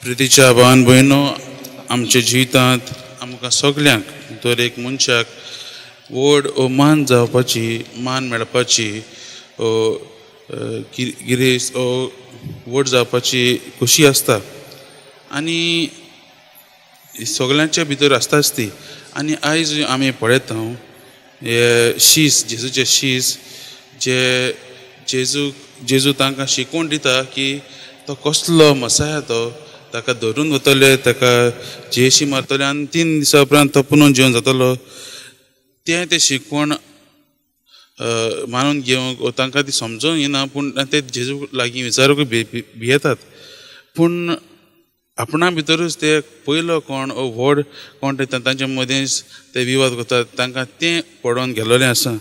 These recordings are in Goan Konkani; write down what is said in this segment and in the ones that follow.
प्रितीच्या भावान भयणो, आमच्या जिवितांत आमकां सगल्यांक दर एक मनशाक व्हड ओ मान जावपाची, मान मेळपाची, गिरेस्त ओ व्हड जावपाची खोशी आसता आनी सगल्यांच्या भितर आसताच ती. आनी आयज आमी पळयता हे शीस, जेजूचे शीस जे जेजू तांकां शिकोवन दिता की तो कसलो मसाया, तो ताका धरून वतले, ताका जेशी मारतले आनी 3 दिसां उपरांत तो पुनून जिवन जातलो. तें तें शिकवण मानून घेवंक तांकां ती समजून येना, पूण ते जेजू लागीं विचारूंक भियेतात. पूण आपणा भितरूच ते पयलो कोण ओ व्हड कोण ते तांच्या मदींच ते विवाद करतात, तांकां तें पडोवन गेलोलें आसा.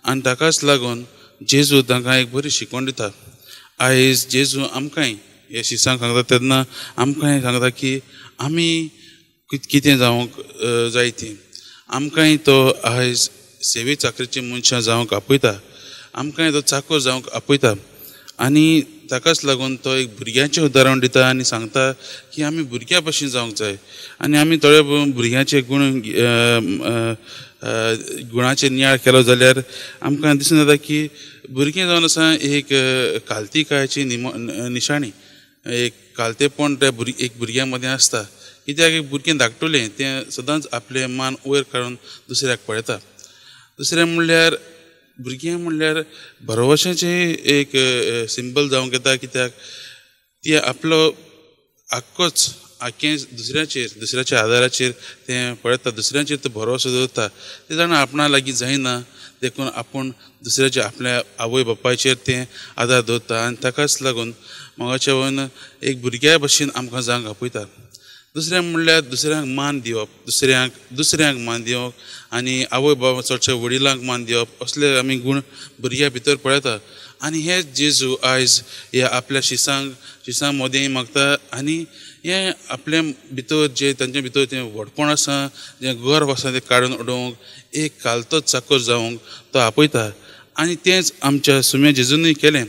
आनी ताकाच लागून जेजू तांकां एक बरी शिकवण दिता. आयज जेजू आमकांय हे शिसांक सांगता तेन्ना आमकांय सांगता की आमी कितें जावंक जाय ती. आमकांय तो आयज सेवे चाकरीची मनशां जावंक आपयता, आमकांय तो चाकर जावंक आपयता. आनी ताकाच लागून तो एक भुरग्यांचें उदाहरण दिता आनी सांगता की आमी भुरग्यां भशेन जावंक जाय. आनी आमी थोडे भुरग्यांचे गुण गुणाचेर नियाळ केलो जाल्यार आमकां दिसून येता की भुरगीं जावन आसा एक कालतिकायेची निशाणी, एक कालतेपण त्या एक भुरग्यां मदें आसता. कित्याक एक भुरगें धाकटुलें तें सदांच आपलें मान वयर काडून दुसऱ्याक पळयता. दुसरें म्हणल्यार भुरगें म्हणल्यार भरवशाचें एक सिंबल जावंक येता, कित्याक ती आपलो आख्खोच आख्खें दुसऱ्याचेर, दुसऱ्याच्या आदाराचेर तें पळयता, दुसऱ्यांचेर तो भरोसो दवरता. तें जाणा आपणा लागीं जायना देखून आपूण दुसऱ्याच्या आपल्या आवय बापायचेर तें आदार दवरता. आनी ताकाच लागून मोगाच्या वयन एक भुरग्या भशेन आमकां जावंक आपयता. दुसरें म्हणल्यार दुसऱ्यांक मान दिवप, दुसऱ्यांक मान दिवप आनी आवय बाबा चडशे वडिलांक मान दिवप, असले आमी गूण भुरग्यां भितर पळयता. आनी हे जेजू आयज ह्या आपल्या शिसां मदें मागता आनी हें आपल्या भितर जे तांच्या भितर तें व्हडपण आसा, जें गर्व आसा तें काडून उडोवंक एक कालतोच चाकर जावंक तो आपयता. आनी तेंच आमच्या सुम्या जेजूनय केलें.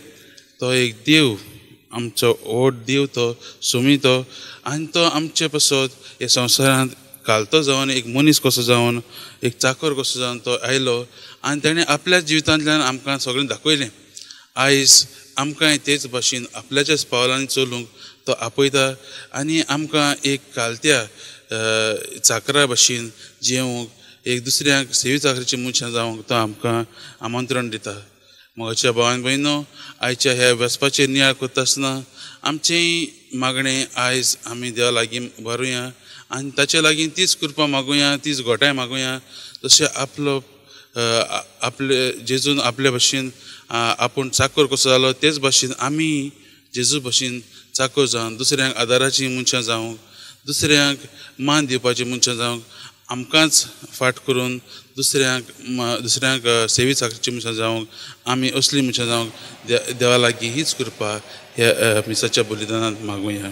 तो एक देव, आमचो व्हड देव तो सुमी तो, आनी तो आमचे पासत ह्या संवसारांत घालतो जावन एक मनीस कसो जावन एक चाकर कसो जावन तो आयलो आनी ताणें आपल्या जिवितांतल्यान आमकां सगळें दाखयलें. आयज आमकांय तेच भाशेन आपल्याच्याच पावलांनी चलूंक तो आपयता आनी आमकां एक कालत्या चाकरा भाशेन जेवंक, एक दुसऱ्यांक सेवी चाकरीची मनशां जावंक तो आमकां आमंत्रण दिता. मोगाच्या भावान भयणो, आयच्या ह्या वेसपाचेर नियाळ करता आसतना आमचें मागणें आयज आमी देवा लागीं भरुया आनी ताचे लागीं तीच कृपा मागुया, तीच घोटाय मागुया, जशें आपलो आपले जेजून आपले भाशेन आपूण चाकर कसो जालो तेच भाशेन आमी जेजू भाशेन चाकर जावन दुसऱ्यांक आदाराची मनशां जावंक, दुसऱ्यांक मान दिवपाची मनशां जावंक, आमकांच फाट करून दुसऱ्यांक सेवी चाकरीची मनशां जावंक, आमी असली मनशां जावंक देवा लागीं हीच कृपा ह्या मिसाच्या बलिदानांत मागुया.